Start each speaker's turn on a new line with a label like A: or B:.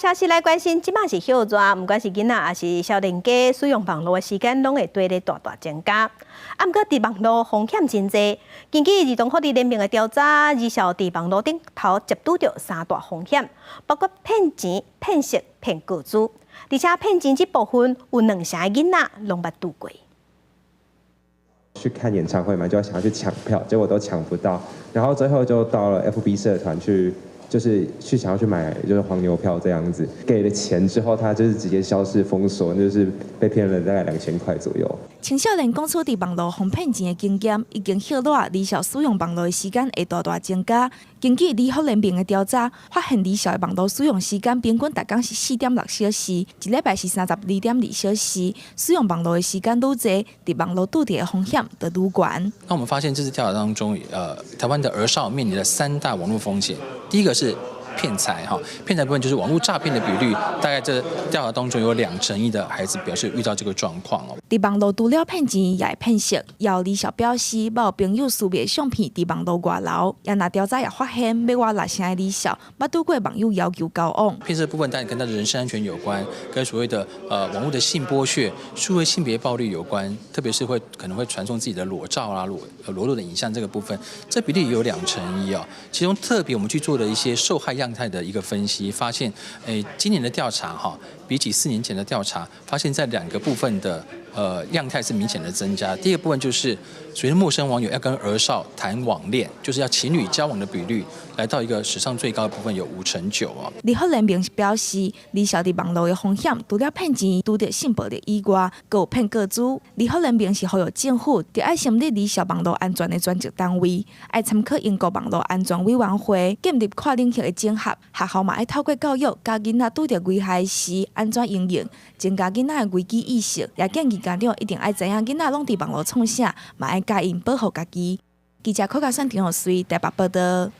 A: 消息來關心，這馬是歇熱，毋管是囡仔抑是少年家，使用網路的時間攏會綴咧大大增加。啊，毋過佇網路風險真濟。根據兒童福利聯盟的調查，兒少佇網路頂頭捷拄著三大風險，包括騙錢、騙色、騙個資。而且騙錢這部分有兩成的囡仔攏捌拄過。
B: 去看演唱會嘛，就想要去搶票，結果都搶不到，然後最後就到了 FB 社團去。就是去想要去買，就是黃牛票這樣子，給了錢之後，他就是直接消失封鎖，就是被騙了大概2000塊左右。
C: 青少年講出佇網路予騙錢的經驗，已經歇熱，兒少使用網路的時間會大大增加。根據兒福聯盟的調查，發現兒少的網路使用時間平均逐工是4.6小時，一禮拜是32.2小時。使用網路的時間愈濟，佇網路拄著的風險就愈懸。
D: 那我們發現這次調查當中，台灣的兒少面臨了三大網路風險，第一個是騙財哈，騙財部分就是網路詐騙的比率，大概這調查當中有21%的孩子表示遇到這個狀況哦。
C: 佇網路除了騙錢，也會騙色。也有兒少表示，捌有朋友私密相片佇網路外流。也若調查也發現，欲外六成的兒少捌拄過網友要求交往。
D: 騙色部分當然跟他的人身安全有關，跟所謂的網路的性剝削、數位性別暴力有關，特別是會可能會傳送自己的裸照啊、裸露的影像這個部分，這比例也有21%哦。其中特別我們去做了一些受害樣態的一個分析，發現，今年的調查哈，比起4年前的調查，發現在兩個部分的樣態是明顯的增加。第一個部分就是所謂的陌生網友要跟兒少談網戀，就是要情侶交往的比率來到一個史上最高的部分，有59%啊。
C: 兒福聯盟表示，兒少佇網路的風險，除了騙錢、拄著性暴力以外，閣有騙個資。兒福聯盟是呼籲政府，著愛成立兒少網路安全的專責單位，愛參考英國網路安全委員會，建立跨領域的整合。學校嘛愛透過教育，教囡仔拄著危害時按怎應用，增加囡仔的危機意識。也建議家長一定愛知影囡仔攏佇網路創啥，嘛愛教𪜶保護家己。記者柯家山、陳浩水台北報道。